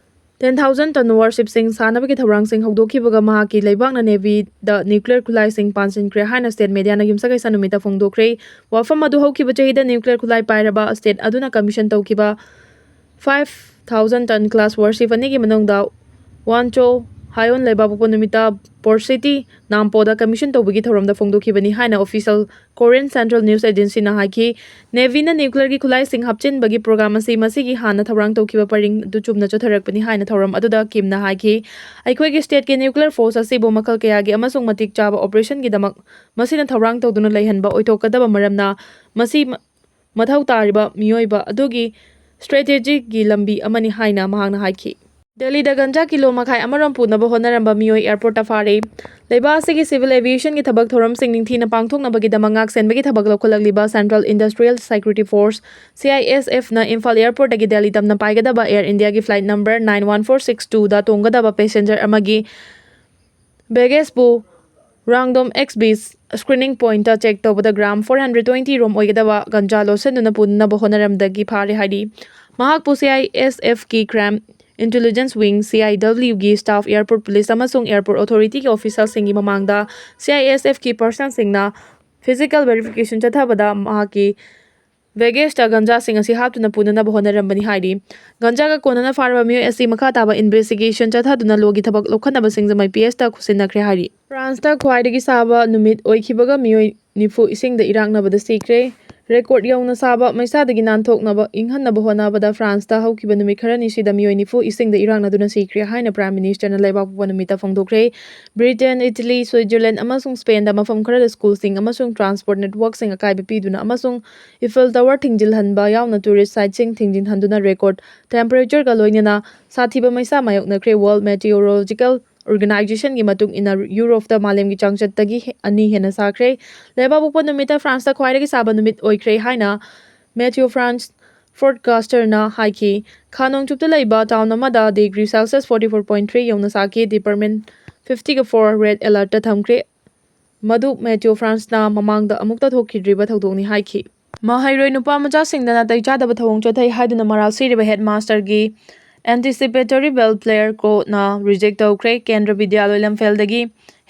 ten thousand ton warshipꯁꯤꯡ ꯁꯥꯅꯕꯒꯤ ꯊꯧꯔꯥꯡꯁꯤꯡ ꯍꯧꯗꯣꯛꯈꯤꯕꯒ ꯃꯍꯥꯛꯀꯤ ꯂꯩꯕꯥꯛꯅ navyꯗ nuclear ꯈꯨꯠꯂꯥꯏꯁꯤꯡ ꯄꯥꯟꯁꯤꯟꯈ꯭ꯔꯦ ꯍꯥꯏꯅ state mediaꯅ ꯌꯨꯝꯁꯀꯩꯁ ꯅꯨꯃꯤꯠꯇ ꯐꯣꯡꯗꯣꯛꯈ꯭ꯔꯦ꯫ ꯋꯥꯐꯝ ꯑꯗꯨ ꯍꯧꯈꯤꯕ ꯆꯍꯤꯗ nuclear ꯈꯨꯠꯂꯥꯏ ꯄꯥꯏꯔꯕ state ꯑꯗꯨꯅ commission ꯇꯧꯈꯤꯕ five thousand ton class warship ꯑꯅꯤꯒꯤ ꯃꯅꯨꯡꯗ Woncho, Haeon ꯂꯩꯕꯥꯛꯄꯣꯛꯄ ꯅꯨꯃꯤꯠꯇ Port City, Nampoꯗ commission ꯇꯧꯕꯒꯤ ꯊꯧꯔꯝꯗ ꯐꯣꯡꯗꯣꯛꯈꯤꯕꯅꯤ ꯍꯥꯏꯅ official Korean Central News Agencyꯅ ꯍꯥꯏꯈꯤ꯫ Navyꯅ nuclearꯒꯤ ꯈꯨꯠꯂꯥꯏꯁꯤꯡ ꯍꯥꯞꯆꯤꯟꯕꯒꯤ program ꯑꯁꯤ ꯃꯁꯤꯒꯤ ꯍꯥꯟꯅ ꯊꯧꯔꯥꯡ ꯇꯧꯈꯤꯕ ꯄꯔꯤꯡ ꯑꯗꯨ ꯆꯨꯝꯅ ꯆꯠꯊꯔꯛꯄꯅꯤ ꯍꯥꯏꯅ ꯊꯧꯔꯝ ꯑꯗꯨꯗ Kimꯅ ꯍꯥꯏꯈꯤ꯫ ꯑꯩꯈꯣꯏꯒꯤ stateꯀꯤ nuclear force ꯑꯁꯤꯕꯨ ꯃꯈꯜ ꯀꯌꯥꯒꯤ ꯑꯃꯁꯨꯡ ꯃꯇꯤꯛ ꯆꯥꯕ operationꯒꯤꯗꯃꯛ ꯃꯁꯤꯅ ꯊꯧꯔꯥꯡ ꯇꯧꯗꯨꯅ ꯂꯩꯍꯟꯕ ꯑꯣꯏꯊꯣꯛꯀꯗꯕ ꯃꯔꯝꯅ ꯃꯁꯤ ꯃ-, ꯃꯊꯧ ꯇꯥꯔꯤꯕ ꯃꯤꯑꯣꯏꯕ ꯑꯗꯨꯒꯤ strategyꯒꯤ ꯂꯝꯕꯤ ꯑꯃꯅꯤ ꯍꯥꯏꯅ ꯃꯍꯥꯛꯅ ꯍꯥꯏꯈꯤ꯫ ꯗꯦꯜꯂꯤꯗ ꯒꯟꯖꯥ ꯀꯤꯂꯣ ꯃꯈꯥꯏ ꯑꯃꯔꯣꯝ ꯄꯨꯅꯕ ꯍꯣꯠꯅꯔꯝꯕ ꯃꯤꯑꯣꯏ airportꯇ ꯐꯥꯔꯦ꯫ ꯂꯩꯕꯥꯛ ꯑꯁꯤꯒꯤ civil aviationꯒꯤ ꯊꯕꯛ ꯊꯧꯔꯝꯁꯤꯡ ꯅꯤꯡꯊꯤꯅ ꯄꯥꯡꯊꯣꯛꯅꯕꯒꯤꯗꯃꯛ ꯉꯥꯛꯁꯦꯟꯕꯒꯤ ꯊꯕꯛ ꯂꯧꯈꯠꯂꯛꯂꯤꯕ Central Industrial Security Force, CISFꯅ Imphal airportꯇꯒꯤ Delhi ꯇꯝꯅ ꯄꯥꯏꯒꯗꯕ Air Indiaꯒꯤ flight number nine one four six twoꯗ ꯇꯣꯡꯒꯗꯕ passenger ꯑꯃꯒꯤ baggageꯄꯨ Rangdom X B screening pointꯇ check ꯇꯧꯕꯗ gram four hundred twenty ꯔꯣꯝ ꯑꯣꯏꯒꯗꯕ ꯒꯟꯖꯥ ꯂꯣꯠꯁꯤꯟꯗꯨꯅ ꯄꯨꯅꯅꯕ ꯍꯣꯠꯅꯔꯝꯗꯒꯤ ꯐꯥꯔꯦ ꯍꯥꯏꯔꯤ꯫ ꯃꯍꯥꯛꯄꯨ CISFꯀꯤ Crime Intelligence Wing, CIWꯒꯤ staff, airport police ꯑꯃꯁꯨꯡ airport authorityꯒꯤ officialꯁꯤꯡꯒꯤ ꯃꯃꯥꯡꯗ CISFꯀꯤ personalꯁꯤꯡꯅ physical verification ꯆꯠꯊꯕꯗ ꯃꯍꯥꯛꯀꯤ baggageꯇ ꯒꯟꯖꯥꯁꯤꯡ ꯑꯁꯤ ꯍꯥꯞꯇꯨꯅ ꯄꯨꯅꯅꯕ ꯍꯣꯠꯅꯔꯝꯕꯅꯤ ꯍꯥꯏꯔꯤ꯫ ꯒꯟꯖꯥꯒ ꯀꯣꯟꯅꯅ ꯐꯥꯔꯕ ꯃꯤꯑꯣꯏ ꯑꯁꯤ ꯃꯈꯥ ꯇꯥꯕ investigation ꯆꯠꯊꯗꯨꯅ lawꯒꯤ ꯊꯕꯛ ꯂꯧꯈꯠꯅꯕ ꯁꯤꯡꯖꯃꯩ PSꯇ ꯈꯨꯠꯁꯤꯟꯅꯈ꯭ꯔꯦ ꯍꯥꯏꯔꯤ꯫ Franceꯇ ꯈ꯭ꯋꯥꯏꯗꯒꯤ ꯁꯥꯕ ꯅꯨꯃꯤꯠ ꯑꯣꯏꯈꯤꯕꯒ ꯃꯤꯑꯣꯏ ꯅꯤꯐꯨ ꯏꯁꯤꯡꯗ ꯏꯔꯥꯛꯅꯕꯗ ꯁꯤꯈ꯭ꯔꯦ꯫ Record ꯌꯧꯅ ꯁꯥꯕ ꯃꯩꯁꯥꯗꯒꯤ ꯅꯥꯟꯊꯣꯛꯅꯕ ꯏꯪꯍꯟꯅꯕ ꯍꯣꯠꯅꯕꯗ Franceꯇ ꯍꯧꯈꯤꯕ ꯅꯨꯃꯤꯠ ꯈꯔꯅꯤꯁꯤꯗ ꯃꯤꯑꯣꯏ ꯅꯤꯐꯨ ꯏꯁꯤꯡꯗ ꯏꯔꯥꯛꯅꯗꯨꯅ ꯁꯤꯈ꯭ꯔꯦ ꯍꯥꯏꯅ Prime Ministerꯅ ꯂꯩꯕꯥꯛꯄꯣꯛꯄ ꯅꯨꯃꯤꯠꯇ ꯐꯣꯡꯗꯣꯛꯈ꯭ꯔꯦ꯫ Britain, Italy, Switzerland ꯑꯃꯁꯨꯡ Spainꯗ ꯃꯐꯝ ꯈꯔꯗ schoolꯁꯤꯡ ꯑꯃꯁꯨꯡ transport networkꯁꯤꯡ ꯑꯀꯥꯏꯕ ꯄꯤꯗꯨꯅ ꯑꯃꯁꯨꯡ Eiffel Tower ꯊꯤꯡꯖꯤꯜꯍꯟꯕ ꯌꯥꯎꯅ tourist siteꯁꯤꯡ ꯊꯤꯡꯖꯤꯟꯍꯟꯗꯨꯅ record temperatureꯒ ꯂꯣꯏꯅꯅ ꯁꯥꯊꯤꯕ ꯃꯩꯁꯥ ꯃꯥꯌꯣꯛꯅꯈ꯭ꯔꯦ꯫ World Meteorological Organizationꯒꯤ ꯃꯇꯨꯡ ꯏꯟꯅ, Europeꯇ ꯃꯥꯂꯦꯝꯒꯤ ꯆꯥꯡꯆꯠꯇꯒꯤ ꯑꯅꯤ ꯍꯦꯟꯅ ꯁꯥꯈ꯭ꯔꯦ꯫ ꯂꯩꯕꯥꯛꯄꯣꯛꯄ ꯅꯨꯃꯤꯠꯇ Franceꯇ ꯈ꯭ꯋꯥꯏꯗꯒꯤ ꯁꯥꯕ ꯅꯨꯃꯤꯠ ꯑꯣꯏꯈ꯭ꯔꯦ ꯍꯥꯏꯅ Meteo France ꯐꯣꯔꯀꯥꯁꯇꯔꯅ ꯍꯥꯏꯈꯤ꯫ ꯈꯥ ꯅꯣꯡꯆꯨꯞꯇ ꯂꯩꯕ ꯇꯥꯎꯟ ꯑꯃꯗ degree celsius forty four point three ꯌꯧꯅ ꯁꯥꯈꯤ꯫ ꯗꯤꯄꯥꯔꯠꯃꯦꯟ ꯐꯤꯐꯇꯤꯒ ꯐꯣꯔ ꯔꯦꯗ ꯑꯦꯂꯔꯠꯇ ꯊꯝꯈ꯭ꯔꯦ꯫ ꯃꯗꯨ ꯃꯦꯇꯤꯑꯣ ꯐ꯭ꯔꯥꯟꯁꯅ ꯃꯃꯥꯡꯗ ꯑꯃꯨꯛꯇ ꯊꯣꯛꯈꯤꯗ꯭ꯔꯤꯕ ꯊꯧꯗꯣꯛꯅꯤ ꯍꯥꯏꯈꯤ꯫ ꯃꯍꯩꯔꯣꯏ ꯅꯨꯄꯥ ꯃꯆꯥꯁꯤꯡꯗ ꯅꯥꯇꯩ ꯆꯥꯗꯕ ꯊꯧꯑꯣꯡ ꯆꯠꯊꯩ ꯍꯥꯏꯗꯨꯅ ꯃꯔꯥꯜ ꯁꯤꯔꯤꯕ ꯍꯦꯗ ꯃꯥꯁꯇꯔꯒꯤ ꯑꯦꯟꯇꯤꯁꯤꯄꯦꯇꯔꯤ ꯕꯦꯜ ꯄ꯭ꯔꯦꯌꯔ ꯀꯣꯔꯠꯅ ꯔꯤꯖꯦꯛ ꯇꯧꯈ꯭ꯔꯦ꯫ ꯀꯦꯟꯗ꯭ꯔ ꯕꯤꯗ꯭ꯌꯥꯂꯣꯏ ꯂꯝꯐꯦꯜꯗꯒꯤ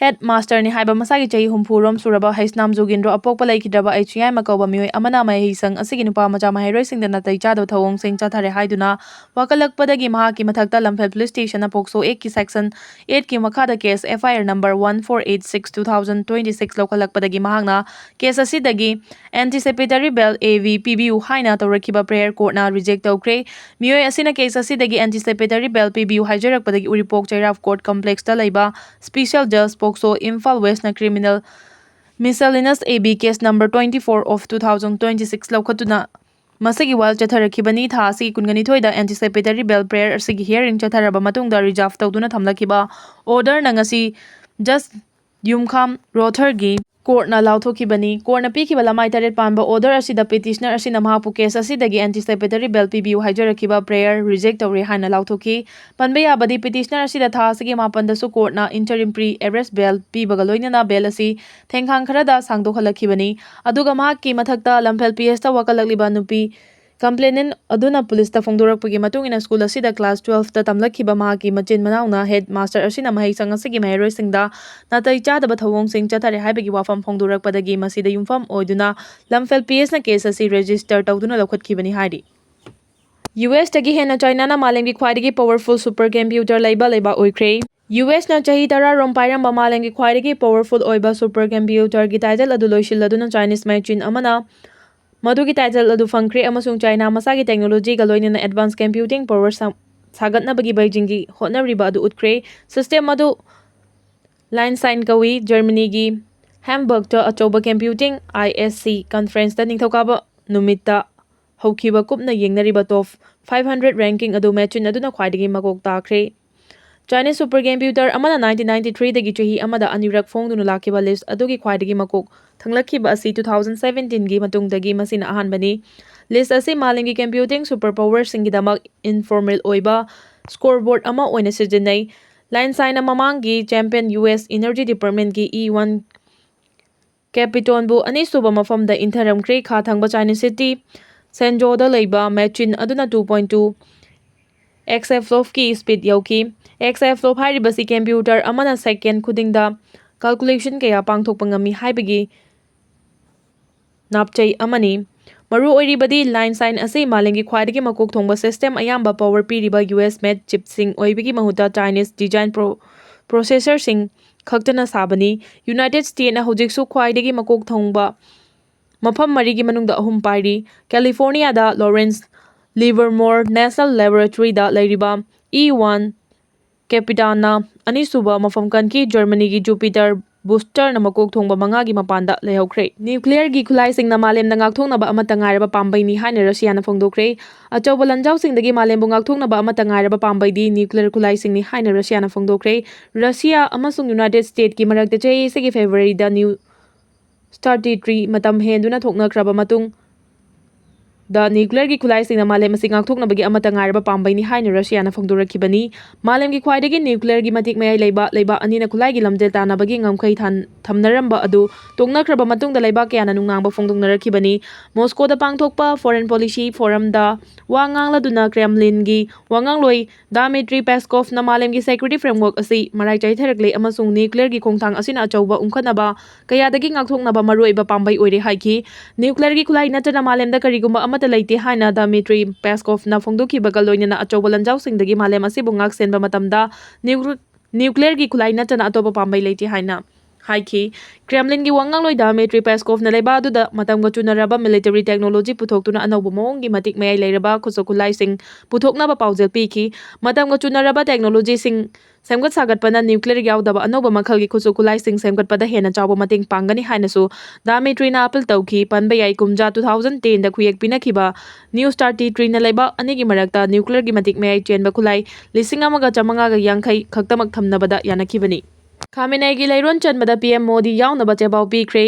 ꯍꯦꯗ ꯃꯥꯁꯇꯔꯅꯤ ꯍꯥꯏꯕ ꯃꯁꯥꯒꯤ ꯆꯍꯤ ꯍꯨꯝꯐꯨ ꯔꯣꯝ ꯁꯨꯔꯕ ꯍꯩꯁꯅꯥꯝ ꯖꯣꯒꯤꯟꯗ꯭ꯔꯣ ꯑꯄꯣꯛꯄ ꯂꯩꯈꯤꯗ꯭ꯔꯕ ꯑꯩꯆ ꯌꯥꯏꯃ ꯀꯧꯕ ꯃꯤꯑꯣꯏ ꯑꯃꯅ ꯃꯍꯩꯁꯪ ꯑꯁꯤꯒꯤ ꯅꯨꯄꯥ ꯃꯆꯥ ꯃꯍꯩꯔꯣꯏꯁꯤꯡꯗ ꯅꯥꯇꯩ ꯆꯥꯗꯕ ꯊꯧꯑꯣꯡꯁꯤꯡ ꯆꯠꯊꯔꯦ ꯍꯥꯏꯗꯨꯅ ꯋꯥꯀꯠꯂꯛꯄꯗꯒꯤ ꯃꯍꯥꯛꯀꯤ ꯃꯊꯛꯇ ꯂꯝꯐꯦꯜ ꯄꯨꯂꯤꯁ ꯁ꯭ꯇꯦꯁꯟꯅ ꯄꯣꯛꯁꯣ ꯑꯦꯛꯀꯤ ꯁꯦꯛꯁꯟ ꯑꯦꯠꯀꯤ ꯃꯈꯥꯗ case F I R number one four eight six two thousand twenty six ꯂꯧꯈꯠꯂꯛꯄꯗꯒꯤ ꯃꯍꯥꯛꯅ ꯀꯦꯁ ꯑꯁꯤꯗꯒꯤ ꯑꯦꯟꯇꯤꯁꯤꯄꯦꯇꯔꯤ ꯕꯦꯜ ꯑꯦ ꯚꯤ ꯄꯤꯕꯤꯌꯨ ꯍꯥꯏꯅ ꯇꯧꯔꯛꯈꯤꯕ ꯄ꯭ꯔꯦꯌꯔ ꯀꯣꯔꯠꯅ ꯔꯤꯖꯦꯛ ꯇꯧꯈ꯭ꯔꯦ꯫ ꯃꯤꯑꯣꯏ ꯑꯁꯤꯅ ꯀꯦꯁ ꯑꯁꯤꯗꯒꯤ ꯑꯦꯟꯇꯤꯁꯤꯄꯦꯇꯔꯤ ꯕꯦꯜ ꯄꯤꯕꯤꯌꯨ ꯍꯥꯏꯖꯔꯛꯄꯗꯒꯤ ꯎꯔꯤꯄꯣꯛ ꯆꯩꯔꯥꯞ ꯀꯣꯔꯠ ꯀꯝꯄ꯭ꯂꯦꯛꯁꯇ ꯂꯩꯕ ꯁ꯭ꯄꯤꯁꯦꯜ ꯖꯖ ꯄꯣꯛꯁꯣ ꯏꯝꯐꯥꯜ ꯋꯦꯁꯅ criminal miscellaneous A B case number twenty four of two thousand twenty six ꯂꯧꯈꯠꯇꯨꯅ ꯃꯁꯤꯒꯤ ꯋꯥꯌꯦꯜ ꯆꯠꯊꯔꯛꯈꯤꯕꯅꯤ꯫ ꯊꯥ ꯑꯁꯤꯒꯤ ꯀꯨꯟꯒꯅꯤꯊꯣꯏꯗ ꯑꯦꯟꯇꯤꯁꯤꯄꯦꯇꯔꯤ ꯕꯦꯜ ꯄ꯭ꯔꯦꯌꯔ ꯑꯁꯤꯒꯤ ꯍꯤꯌꯔꯤꯡ ꯆꯠꯊꯔꯕ ꯃꯇꯨꯡꯗ ꯔꯤꯖꯥꯔꯚ ꯇꯧꯗꯨꯅ ꯊꯝꯂꯛꯈꯤꯕ ꯑꯣꯔꯗꯔꯅ ꯉꯁꯤ ꯖꯁ ꯌꯨꯝꯈꯥꯝ ꯔꯣꯊꯔꯒꯤ ꯀꯣꯔꯠꯅ ꯂꯥꯎꯊꯣꯛꯈꯤꯕꯅꯤ꯫ ꯀꯣꯔꯠꯅ ꯄꯤꯈꯤꯕ ꯂꯃꯥꯏ ꯇꯔꯦꯠ ꯄꯥꯟꯕ ꯑꯣꯔꯗꯔ ꯑꯁꯤꯗ ꯄꯤꯇꯤꯁꯅꯔ ꯑꯁꯤꯅ ꯃꯍꯥꯛꯄꯨ ꯀꯦꯁ ꯑꯁꯤꯗꯒꯤ ꯑꯦꯟꯇꯤꯁꯤꯄꯦꯇꯔꯤ ꯕꯦꯜ ꯄꯤꯕꯤꯌꯨ ꯍꯥꯏꯖꯔꯛꯈꯤꯕ ꯄ꯭ꯔꯦꯌꯔ ꯔꯤꯖꯦꯛ ꯇꯧꯔꯦ ꯍꯥꯏꯅ ꯂꯥꯎꯊꯣꯛꯈꯤ꯫ ꯄꯟꯕ ꯌꯥꯕꯗꯤ, ꯄꯤꯇꯤꯁꯅꯔ ꯑꯁꯤꯗ ꯊꯥ ꯑꯁꯤꯒꯤ ꯃꯥꯄꯟꯗꯁꯨ ꯀꯣꯔꯠꯅ ꯏꯟꯇꯔꯤꯝ ꯄ꯭ꯔꯤ ꯑꯦꯔꯦꯁ ꯕꯦꯜ ꯄꯤꯕꯒ ꯂꯣꯏꯅꯅ ꯕꯦꯜ ꯑꯁꯤ ꯊꯦꯡꯈꯥꯡ ꯈꯔꯗ ꯁꯥꯡꯗꯣꯛꯍꯜꯂꯛꯈꯤꯕꯅꯤ꯫ ꯑꯗꯨꯒ ꯃꯍꯥꯛꯀꯤ ꯃꯊꯛꯇ ꯂꯝꯐꯦꯜ ꯄꯤ ꯑꯦꯁꯇ ꯋꯥꯀꯠꯂꯛꯂꯤꯕ ꯅꯨꯄꯤ ꯀꯝꯄ꯭ꯂꯦꯅꯦꯟ ꯑꯗꯨꯅ ꯄꯨꯂꯤꯁꯇ ꯐꯣꯡꯗꯣꯔꯛꯄꯒꯤ ꯃꯇꯨꯡ ꯏꯟꯅ, ꯁ꯭ꯀꯨꯜ ꯑꯁꯤꯗ ꯀ꯭ꯂꯥꯁ ꯇꯨꯋꯦꯜꯐꯇ ꯇꯝꯂꯛꯈꯤꯕ ꯃꯍꯥꯛꯀꯤ ꯃꯆꯤꯟ ꯃꯅꯥꯎꯅ ꯍꯦꯗ ꯃꯥꯁꯇꯔ ꯑꯁꯤꯅ ꯃꯍꯩꯁꯪ ꯑꯁꯤꯒꯤ ꯃꯍꯩꯔꯣꯏꯁꯤꯡꯗ ꯅꯥꯇꯩ ꯆꯥꯗꯕ ꯊꯧꯑꯣꯡꯁꯤꯡ ꯆꯠꯊꯔꯦ ꯍꯥꯏꯕꯒꯤ ꯋꯥꯐꯝ ꯐꯣꯡꯗꯣꯔꯛꯄꯗꯒꯤ ꯃꯁꯤꯗ ꯌꯨꯝꯐꯝ ꯑꯣꯏꯗꯨꯅ ꯂꯝꯐꯦꯜ ꯄꯤ ꯑꯦꯁꯅ ꯀꯦꯁ ꯑꯁꯤ ꯔꯦꯖꯤꯁꯇꯔ ꯇꯧꯗꯨꯅ ꯂꯧꯈꯠꯈꯤꯕꯅꯤ ꯍꯥꯏꯔꯤ꯫ ꯌꯨ ꯑꯦꯁꯇꯒꯤ ꯍꯦꯟꯅ ꯆꯥꯏꯅꯥꯅ ꯃꯥꯂꯦꯝꯒꯤ ꯈ꯭ꯋꯥꯏꯗꯒꯤ ꯄꯥꯋꯔꯐꯨꯜ ꯁꯨꯄꯔ ꯀꯝꯄ꯭ꯌꯨꯇꯔ ꯂꯩꯕ ꯂꯩꯕꯥꯛ ꯑꯣꯏꯈ꯭ꯔꯦ꯫ ꯌꯨ ꯑꯦꯁꯅ ꯆꯍꯤ ꯇꯔꯥꯔꯣꯝ ꯄꯥꯏꯔꯝꯕ ꯃꯥꯂꯦꯝꯒꯤ ꯈ꯭ꯋꯥꯏꯗꯒꯤ ꯄꯥꯋꯔꯐꯨꯜ ꯑꯣꯏꯕ ꯁꯨꯄꯔ ꯀꯝꯄ꯭ꯌꯨꯇꯔꯒꯤ ꯇꯥꯏꯇꯜ ꯑꯗꯨ ꯂꯣꯏꯁꯤꯜꯂꯗꯨꯅ ꯆꯥꯏꯅꯤꯁ ꯃꯦꯆꯤꯟ ꯑꯃꯅ ꯃꯗꯨꯒꯤ ꯇꯥꯏꯇꯜ ꯑꯗꯨ ꯐꯪꯈ꯭ꯔꯦ, ꯑꯃꯁꯨꯡ ꯆꯥꯏꯅꯥ ꯃꯁꯥꯒꯤ ꯇꯦꯛꯅꯣꯂꯣꯖꯤꯒ ꯂꯣꯏꯅꯅ ꯑꯦꯗꯚꯥꯟꯁ ꯀꯝꯄ꯭ꯌꯨꯇꯤꯡ ꯄꯥꯋꯔ ꯁꯥ-, ꯁꯥꯒꯠꯅꯕꯒꯤ ꯕꯩꯖꯤꯡꯒꯤ ꯍꯣꯠꯅꯔꯤꯕ ꯑꯗꯨ ꯎꯠꯈ꯭ꯔꯦ꯫ ꯁꯤꯁꯇꯦꯝ ꯑꯗꯨ ꯂꯥꯏꯟꯁꯥꯏꯟ ꯀꯧꯏ꯫ ꯖꯔꯃꯅꯤꯒꯤ ꯍꯦꯝꯕꯔꯒꯇ ꯑꯆꯧꯕ ꯀꯝꯄ꯭ꯌꯨꯇꯤꯡ, ꯑꯥꯏ ꯑꯦꯁ ꯁꯤ, ꯀꯟꯐꯔꯦꯟꯁꯇ ꯅꯤꯡꯊꯧꯀꯥꯕ ꯅꯨꯃꯤꯠꯇ ꯍꯧꯈꯤꯕ ꯀꯨꯞꯅ ꯌꯦꯡꯅꯔꯤꯕ ꯇꯣꯞ ꯐꯥꯏꯚ ꯍꯟꯗ꯭ꯔꯦꯠ ꯔꯦꯡꯀꯤꯡ ꯑꯗꯨ ꯃꯦꯆꯤꯟ ꯑꯗꯨꯅ ꯈ꯭ꯋꯥꯏꯗꯒꯤ ꯃꯀꯣꯛ ꯇꯥꯈ꯭ꯔꯦ꯫ ꯆꯥꯏꯅꯤꯁ ꯁꯨꯄꯔ ꯀꯝꯄ꯭ꯌꯨꯇꯔ ꯑꯃꯅ ꯅꯥꯏꯟꯇꯤꯟ ꯅꯥꯏꯟꯇꯤ ꯊ꯭ꯔꯤꯗꯒꯤ ꯆꯍꯤ ꯑꯃꯗ ꯑꯅꯤꯔꯛ ꯐꯣꯡꯗꯨꯅ ꯂꯥꯛꯈꯤꯕ ꯂꯤꯁ ꯑꯗꯨꯒꯤ ꯈ꯭ꯋꯥꯏꯗꯒꯤ ꯃꯀꯣꯛ ꯊꯪꯂꯛꯈꯤꯕ ꯑꯁꯤ ꯇꯨ ꯊꯥꯎꯖꯟ ꯁꯚꯦꯟꯇꯤꯟꯒꯤ ꯃꯇꯨꯡꯗꯒꯤ ꯃꯁꯤꯅ ꯑꯍꯥꯟꯕꯅꯤ꯫ List ꯑꯁꯤ ꯃꯥꯂꯦꯝꯒꯤ computing super powerꯁꯤꯡꯒꯤꯗꯃꯛ informal ꯑꯣꯏꯕ scoreboard ꯑꯃ ꯑꯣꯏꯅ ꯁꯤꯖꯤꯟꯅꯩ꯫ Liechtenstein ꯃꯃꯥꯡꯒꯤ champion U S Energy Departmentꯀꯤ E one Capitonꯕꯨ ꯑꯅꯤꯁꯨꯕ ꯃꯐꯝꯗ ꯏꯟꯊꯔꯝꯈ꯭ꯔꯦ꯫ ꯈꯥ ꯊꯪꯕ Chinese city Shenzhouꯗ ꯂꯩꯕ machine ꯑꯗꯨꯅ two point two exaflopꯀꯤ speed ꯌꯧꯈꯤ꯫ Exaflop ꯍꯥꯏꯔꯤꯕꯁꯤ computer ꯑꯃꯅ second ꯈꯨꯗꯤꯡꯗ calculation ꯀꯌꯥ ꯄꯥꯡꯊꯣꯛꯄ ꯉꯝꯃꯤ ꯍꯥꯏꯕꯒꯤ ꯅꯥꯞꯆꯩ ꯑꯃꯅꯤ꯫ ꯃꯔꯨ ꯑꯣꯏꯔꯤꯕꯗꯤ Liechtenstein ꯑꯁꯤ ꯃꯥꯂꯦꯝꯒꯤ ꯈ꯭ꯋꯥꯏꯗꯒꯤ ꯃꯀꯣꯛ ꯊꯣꯡꯕ system ꯑꯌꯥꯝꯕ power ꯄꯤꯔꯤꯕ U S made chipꯁꯤꯡ ꯑꯣꯏꯕꯒꯤ ꯃꯍꯨꯠꯇ Chinese design pro-, processorꯁꯤꯡ ꯈꯛꯇꯅ ꯁꯥꯕꯅꯤ꯫ United Statesꯅ ꯍꯧꯖꯤꯛꯁꯨ ꯈ꯭ꯋꯥꯏꯗꯒꯤ ꯃꯀꯣꯛ ꯊꯣꯡꯕ ꯃꯐꯝ ꯃꯔꯤꯒꯤ ꯃꯅꯨꯡꯗ ꯑꯍꯨꯝ ꯄꯥꯏꯔꯤ꯫ Californiaꯗ Lawrence Livermore National Laboratoryꯗ ꯂꯩꯔꯤꯕ E one Capitonꯅ ꯑꯅꯤꯁꯨꯕ ꯃꯐꯝ ꯀꯟꯈꯤ꯫ Germanyꯒꯤ Jupiter Boosterꯅ ꯃꯀꯣꯛ ꯊꯣꯡꯕ ꯃꯉꯥꯒꯤ ꯃꯄꯥꯟꯗ ꯂꯩꯍꯧꯈ꯭ꯔꯦ꯫ Nuclearꯒꯤ ꯈꯨꯠꯂꯥꯏꯁꯤꯡꯅ ꯃꯥꯂꯦꯝꯗ ꯉꯥꯛꯊꯣꯛꯅꯕ ꯑꯃꯠꯇ ꯉꯥꯏꯔꯕ ꯄꯥꯝꯕꯩꯅꯤ ꯍꯥꯏꯅ Russiaꯅ ꯐꯣꯡꯗꯣꯛꯈ꯭ꯔꯦ꯫ ꯑꯆꯧꯕ ꯂꯥꯟꯖꯥꯎꯁꯤꯡꯗꯒꯤ ꯃꯥꯂꯦꯝꯕꯨ ꯉꯥꯛꯊꯣꯛꯅꯕ ꯑꯃꯠꯇ ꯉꯥꯏꯔꯕ ꯄꯥꯝꯕꯩꯗꯤ nuclear ꯈꯨꯠꯂꯥꯏꯁꯤꯡꯅꯤ ꯍꯥꯏꯅ Russiaꯅ ꯐꯣꯡꯗꯣꯛꯈ꯭ꯔꯦ꯫ Russia ꯑꯃꯁꯨꯡ United Statesꯀꯤ ꯃꯔꯛꯇ ꯆꯍꯤ ꯑꯁꯤꯒꯤ Februaryꯗ New START three ꯃꯇꯝ ꯍꯦꯟꯗꯨꯅ ꯊꯣꯛꯅꯈ꯭ꯔꯕ ꯃꯇꯨꯡ ꯗ nuclearꯒꯤ ꯈꯨꯠꯂꯥꯏꯁꯤꯡꯅ ꯃꯥꯂꯦꯝ ꯑꯁꯤ ꯉꯥꯛꯊꯣꯛꯅꯕꯒꯤ ꯑꯃꯠꯇ ꯉꯥꯏꯔꯕ ꯄꯥꯝꯕꯩꯅꯤ ꯍꯥꯏꯅ Russiaꯅ ꯐꯣꯡꯗꯣꯔꯛꯈꯤꯕꯅꯤ꯫ ꯃꯥꯂꯦꯝꯒꯤ ꯈ꯭ꯋꯥꯏꯗꯒꯤ nuclearꯒꯤ ꯃꯇꯤꯛ ꯃꯌꯥꯏ ꯂꯩꯕ ꯂꯩꯕꯥꯛ ꯑꯅꯤꯅ ꯈꯨꯠꯂꯥꯏꯒꯤ ꯂꯝꯖꯦꯜ ꯇꯥꯟꯅꯕꯒꯤ ꯉꯝꯈꯩ ꯊꯝ-, ꯊꯝꯅꯔꯝꯕ ꯑꯗꯨ ꯇꯣꯛꯅꯈ꯭ꯔꯕ ꯃꯇꯨꯡꯗ ꯂꯩꯕꯥꯛ ꯀꯌꯥꯅ ꯅꯨꯡꯅꯥꯡꯕ ꯐꯣꯡꯗꯣꯛꯅꯔꯛꯈꯤꯕꯅꯤ꯫ Moscowꯗ ꯄꯥꯡꯊꯣꯛꯄ foreign policy forumꯗ ꯋꯥ ꯉꯥꯡꯂꯗꯨꯅ Kremlinꯒꯤ ꯋꯥꯉꯥꯡꯂꯣꯏ Dmitry Peskovꯅ ꯃꯥꯂꯦꯝꯒꯤ security framework ꯑꯁꯤ ꯃꯔꯥꯏ ꯆꯥꯏꯊꯔꯛꯂꯦ ꯑꯃꯁꯨꯡ nuclearꯒꯤ ꯈꯣꯡꯊꯥꯡ ꯑꯁꯤꯅ ꯑꯆꯧꯕ ꯎꯪꯈꯠꯅꯕ ꯀꯌꯥꯗꯒꯤ ꯉꯥꯛꯊꯣꯛꯅꯕ ꯃꯔꯨꯑꯣꯏꯕ ꯄꯥꯝꯕꯩ ꯑꯣꯏꯔꯦ ꯍꯥꯏꯈꯤ꯫ Nuclearꯒꯤ ꯈꯨꯠꯂꯥꯏ ꯅꯠꯇꯅ ꯃꯥꯂꯦꯝꯗ ꯀꯔꯤꯒꯨꯝꯕ ꯑꯃꯠꯇ ꯂꯩꯇꯦ ꯍꯥꯏꯅ Dmitry Peskovꯅ ꯐꯣꯡꯗꯣꯛꯈꯤꯕꯒ ꯂꯣꯏꯅꯅ ꯑꯆꯧꯕ ꯂꯥꯟꯖꯥꯎꯁꯤꯡꯗꯒꯤ ꯃꯥꯂꯦꯝ ꯑꯁꯤꯕꯨ ꯉꯥꯛ ꯁꯦꯟꯕ ꯃꯇꯝꯗ nuclear nuclearꯒꯤ ꯈꯨꯠꯂꯥꯏ ꯅꯠꯇꯅ ꯑꯇꯣꯞꯄ ꯄꯥꯝꯕꯩ ꯂꯩꯇꯦ ꯍꯥꯏꯅ ꯍꯥꯏꯈꯤ꯫ Kremlinꯒꯤ ꯋꯥ ꯉꯥꯡꯂꯣꯏ Dmitry Peskovꯅ ꯂꯩꯕꯥꯛ ꯑꯗꯨꯗ ꯃꯇꯝꯒ ꯆꯨꯅꯔꯕ military technology ꯄꯨꯊꯣꯛꯇꯨꯅ ꯑꯅꯧꯕ ꯃꯑꯣꯡꯒꯤ ꯃꯇꯤꯛ ꯃꯌꯥꯏ ꯂꯩꯔꯕ ꯈꯨꯠꯁꯨ ꯈꯨꯠꯂꯥꯏꯁꯤꯡ ꯄꯨꯊꯣꯛꯅꯕ ꯄꯥꯎꯖꯦꯜ ꯄꯤꯈꯤ꯫ ꯃꯇꯝꯒ ꯆꯨꯅꯔꯕ technologyꯁꯤꯡ ꯁꯦꯝꯒꯠ ꯁꯥꯒꯠꯄꯅ nuclear ꯌꯥꯎꯗꯕ ꯑꯅꯧꯕ ꯃꯈꯜꯒꯤ ꯈꯨꯠꯁꯨ ꯈꯨꯠꯂꯥꯏꯁꯤꯡ ꯁꯦꯝꯒꯠꯄꯗ ꯍꯦꯟꯅ ꯆꯥꯎꯕ ꯃꯇꯦꯡ ꯄꯥꯡꯒꯅꯤ ꯍꯥꯏꯅꯁꯨ Dmitryꯅ appeal ꯇꯧꯈꯤ꯫ ꯄꯟꯕ ꯌꯥꯏ, ꯀꯨꯝꯖꯥ two thousand tenꯗ ꯈꯨꯌꯦꯛ ꯄꯤꯅꯈꯤꯕ New START threeꯅ ꯂꯩꯕꯥꯛ ꯑꯅꯤꯒꯤ ꯃꯔꯛꯇ nuclearꯒꯤ ꯃꯇꯤꯛ ꯃꯌꯥꯏ ꯆꯦꯟꯕ ꯈꯨꯠꯂꯥꯏ ꯂꯤꯁꯤꯡ ꯑꯃꯒ ꯆꯥꯃꯉꯥꯒ ꯌꯥꯡꯈꯩ ꯈꯛꯇꯃꯛ ꯊꯝꯅꯕꯗ ꯌꯥꯅꯈꯤꯕꯅꯤ꯫ ꯈꯥꯃꯦꯅꯦꯒꯤ ꯂꯩꯔꯣꯟ ꯆꯟꯕꯗ P M ꯃꯣꯗꯤ ꯌꯥꯎꯅꯕ ꯆꯦꯄꯥꯎ ꯄꯤꯈ꯭ꯔꯦ꯫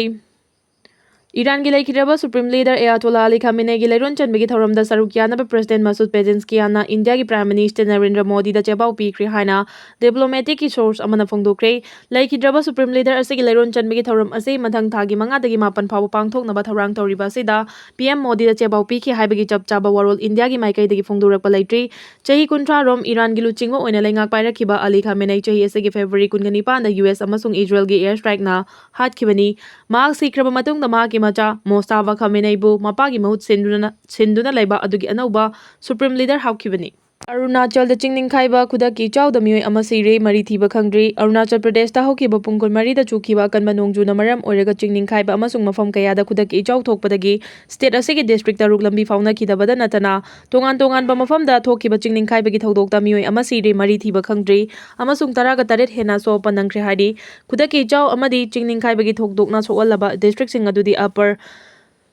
ꯏꯔꯥꯟꯒꯤ ꯂꯩꯈꯤꯗ꯭ꯔꯕ Supreme Leader Ayatollah Ali Khameneiꯒꯤ ꯂꯩꯔꯣꯟ ꯆꯟꯕꯒꯤ ꯊꯧꯔꯝꯗ ꯁꯔꯨꯛ ꯌꯥꯅꯕ President Masoud Pezeshkianꯅ ꯏꯟꯗꯤꯌꯥꯒꯤ Prime Minister ꯅꯔꯦꯟꯗ꯭ꯔ ꯃꯣꯗꯤꯗ ꯆꯦꯄꯥꯎ ꯄꯤꯈ꯭ꯔꯦ ꯍꯥꯏꯅ diplomaticꯀꯤ source ꯑꯃꯅ ꯐꯣꯡꯗꯣꯛꯈ꯭ꯔꯦ꯫ ꯂꯩꯈꯤꯗ꯭ꯔꯕ Supreme Leader ꯑꯁꯤꯒꯤ ꯂꯩꯔꯣꯟ ꯆꯟꯕꯒꯤ ꯊꯧꯔꯝ ꯑꯁꯤ ꯃꯊꯪ ꯊꯥꯒꯤ ꯃꯉꯥꯗꯒꯤ ꯃꯥꯄꯟ ꯐꯥꯎꯕ ꯄꯥꯡꯊꯣꯛꯅꯕ ꯊꯧꯔꯥꯡ ꯇꯧꯔꯤꯕ ꯑꯁꯤꯗ P M ꯃꯣꯗꯤꯗ ꯆꯦꯄꯥꯎ ꯄꯤꯈꯤ ꯍꯥꯏꯕꯒꯤ ꯆꯞ ꯆꯥꯕ ꯋꯥꯔꯣꯜ ꯏꯟꯗꯤꯌꯥꯒꯤ ꯃꯥꯏꯀꯩꯗꯒꯤ ꯐꯣꯡꯗꯣꯔꯛꯄ ꯂꯩꯇ꯭ꯔꯤ꯫ ꯆꯍꯤ ꯀꯨꯟꯊ꯭ꯔꯥ ꯔꯣꯝ ꯏꯔꯥꯟꯒꯤ ꯂꯨꯆꯤꯡꯕ ꯑꯣꯏꯅ ꯂꯩꯉꯥꯛ ꯄꯥꯏꯔꯛꯈꯤꯕ Ali Khamenei ꯆꯍꯤ ꯑꯁꯤꯒꯤ February ꯀꯨꯟꯒ ꯅꯤꯄꯥꯟꯗ U S ꯑꯃꯁꯨꯡ ꯏꯖꯔꯦꯜꯒꯤ air strikeꯅ ꯍꯥꯠꯈꯤꯕꯅꯤ꯫ ꯃꯍꯥꯛ ꯁꯤꯈ꯭ꯔꯕ ꯃꯇꯨꯡꯗ ꯃꯍꯥꯛꯀꯤ ꯃꯆꯥ ꯃꯣꯁꯇꯥꯐꯥ ꯈꯥꯃꯦꯅꯩꯕꯨ ꯃꯄꯥꯒꯤ ꯃꯍꯨꯠ ꯁꯤꯟꯗꯨꯅ, ꯁꯤꯟꯗꯨꯅ ꯂꯩꯕ ꯑꯗꯨꯒꯤ ꯑꯅꯧꯕ Supreme Leader ꯍꯥꯞꯈꯤꯕꯅꯤ꯫ ꯑꯔꯨꯅꯥꯆꯜꯗ ꯆꯤꯡ ꯅꯤꯡꯈꯥꯏꯕ ꯈꯨꯗꯛꯀꯤ ꯏꯆꯥꯎꯗ ꯃꯤꯑꯣꯏ ꯑꯃ ꯁꯤꯔꯦ, ꯃꯔꯤ ꯊꯤꯕ ꯈꯪꯗ꯭ꯔꯤ꯫ ꯑꯔꯨꯅꯥꯆꯜ ꯄ꯭ꯔꯗꯦꯁꯇ ꯍꯧꯈꯤꯕ ꯄꯨꯡ ꯀꯨꯟꯃꯔꯤꯗ ꯆꯨꯈꯤꯕ ꯑꯀꯟꯕ ꯅꯣꯡꯖꯨꯅ ꯃꯔꯝ ꯑꯣꯏꯔꯒ ꯆꯤꯡ ꯅꯤꯡꯈꯥꯏꯕ ꯑꯃꯁꯨꯡ ꯃꯐꯝ ꯀꯌꯥꯗ ꯈꯨꯗꯛꯀꯤ ꯏꯆꯥꯎ ꯊꯣꯛꯄꯗꯒꯤ state ꯑꯁꯤꯒꯤ district ꯇꯔꯨꯛ ꯂꯝꯕꯤ ꯐꯥꯎꯅꯈꯤꯗꯕꯗ ꯅꯠꯇꯅ ꯇꯣꯉꯥꯟ ꯇꯣꯉꯥꯟꯕ ꯃꯐꯝꯗ ꯊꯣꯛꯈꯤꯕ ꯆꯤꯡ ꯅꯤꯡꯈꯥꯏꯕꯒꯤ ꯊꯧꯗꯣꯛꯇ ꯃꯤꯑꯣꯏ ꯑꯃ ꯁꯤꯔꯦ, ꯃꯔꯤ ꯊꯤꯕ ꯈꯪꯗ꯭ꯔꯤ ꯑꯃꯁꯨꯡ ꯇꯔꯥꯒ ꯇꯔꯦꯠ ꯍꯦꯟꯅ ꯑꯁꯣꯛ ꯑꯄꯟ ꯅꯪꯈ꯭ꯔꯦ ꯍꯥꯏꯔꯤ꯫ ꯈꯨꯗꯛꯀꯤ ꯏꯆꯥꯎ ꯑꯃꯗꯤ ꯆꯤꯡ ꯅꯤꯡꯈꯥꯏꯕꯒꯤ ꯊꯧꯗꯣꯛꯅ ꯁꯣꯛꯍꯜꯂꯕ districtꯁꯤꯡ ꯑꯗꯨꯗꯤ Upper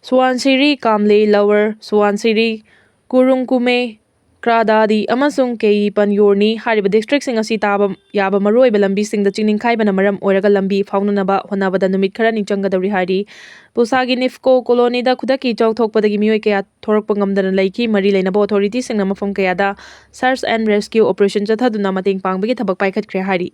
Subansiri, Kamle, Lower Subansiri, Kurung Kumey, Kra Daadi ꯑꯃꯁꯨꯡ Keyi Panyorni꯫ ꯍꯥꯏꯔꯤꯕ districtꯁꯤꯡ ꯑꯁꯤ ꯇꯥꯕ ꯌꯥꯕ ꯃꯔꯨꯑꯣꯏꯕ ꯂꯝꯕꯤꯁꯤꯡꯗ ꯆꯤꯡ ꯅꯤꯡꯈꯥꯏꯕꯅ ꯃꯔꯝ ꯑꯣꯏꯔꯒ ꯂꯝꯕꯤ ꯐꯥꯎꯅꯅꯕ ꯍꯣꯠꯅꯕꯗ ꯅꯨꯃꯤꯠ ꯈꯔꯅꯤ ꯆꯪꯒꯗꯧꯔꯤ ꯍꯥꯏꯔꯤ꯫ ꯄꯨꯁꯥꯒꯤ NEEPCO colonyꯗ ꯈꯨꯗꯛꯀꯤ ꯏꯆꯥꯎ ꯊꯣꯛꯄꯗꯒꯤ ꯃꯤꯑꯣꯏ ꯀꯌꯥ ꯊꯣꯔꯛꯄ ꯉꯝꯗꯅ ꯂꯩꯈꯤ꯫ ꯃꯔꯤ ꯂꯩꯅꯕ authorityꯁꯤꯡꯅ ꯃꯐꯝ ꯀꯌꯥꯗ search and rescue operation ꯆꯠꯊꯗꯨꯅ ꯃꯇꯦꯡ ꯄꯥꯡꯕꯒꯤ ꯊꯕꯛ ꯄꯥꯏꯈꯠꯈ꯭ꯔꯦ ꯍꯥꯏꯔꯤ꯫